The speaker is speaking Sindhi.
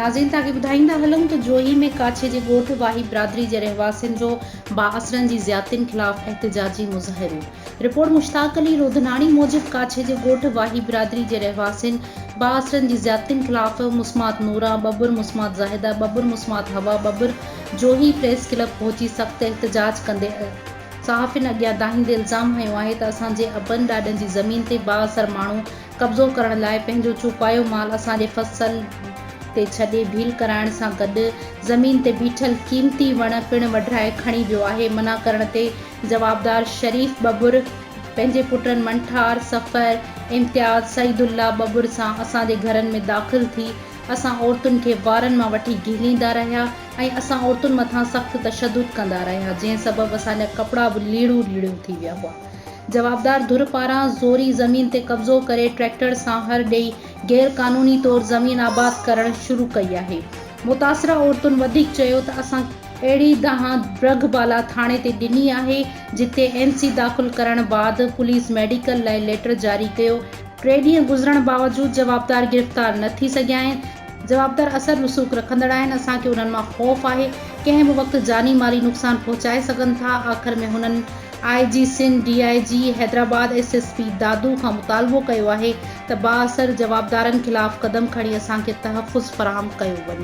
ناظرين توهان کي ٻڌائيندا هلون ته جوهي ۾ ڪاڇي جي ڳوٺ واهي برادري جي رهواسين جو بااثرن جي زيادتين خلاف احتجاجي مظاهرو رپورٽ مشتاق علي روڌناڻي موجب ڪاڇي جي ڳوٺ واهي برادري جي رهواسين بااثرن جي زيادتين خلاف مسمات نورا ٻٻر مسمات زاهده ٻٻر مسمات حوا ٻٻر جوهي پريس ڪلب پهچي سخت احتجاج ڪندي صحافين اڳيان دانهيندي الزام هنيو آهي ته اسان جي ابن ڏاڏن جي زمين تي بااثر ماڻهو قبضو ڪرڻ لاء پنهنجو چوپايو مال اسان جي فصل تي ڇڏي ڀيل ڪرائڻ سان گڏ زمين تي بيٺل قيمتي وڻ پڻ وڍرائي کڻي ويو آهي منع ڪرڻ تي جوابدار شريف ٻٻر پنهنجي پٽن منٺار، صفر، امتياز، سعيد الله ٻٻر سان اسان جي گهرن ۾ داخل ٿي اسان عورتن کي وارن مان وٺي گهليندا رهيا ۽ اسان عورتن مٿان سخت تشدد ڪندا رهيا جنهن سبب اسان جا ڪپڙا به ليڙون ليڙون ٿي ويا هئا. جوابدار ڌر پاران زوري زمين تي قبضو ڪري ٽريڪٽر سان هر ڏئي غير قانوني طور زمين آباد ڪرڻ شروع ڪئي آهي. متاثره عورتن وڌيڪ چيو ته اسان اهڙي دانهن برگ بالا ٿاڻي تي ڏني آهي جتي اين سي داخل ڪرڻ بعد پوليس ميڊيڪل لاء ليٽر جاري ڪيو ٽي ڏينهن گذرڻ باوجود جوابدار گرفتار نه ٿي سگهيا آهن، جوابدار اثر رسوخ رکندڙ آهن، اسان کي انهن مان خوف آهي، ڪنهن به وقت جاني مالي نقصان پهچائي سگهن ٿا، آخر ۾ هنن I G Sindh, D I G Hyderabad, S S P Dadu کان مطالبو ڪيو آهي ته بااثر جوابدارن خلاف قدم کڻي اسان کي تحفظ فراهم ڪيو وڃي.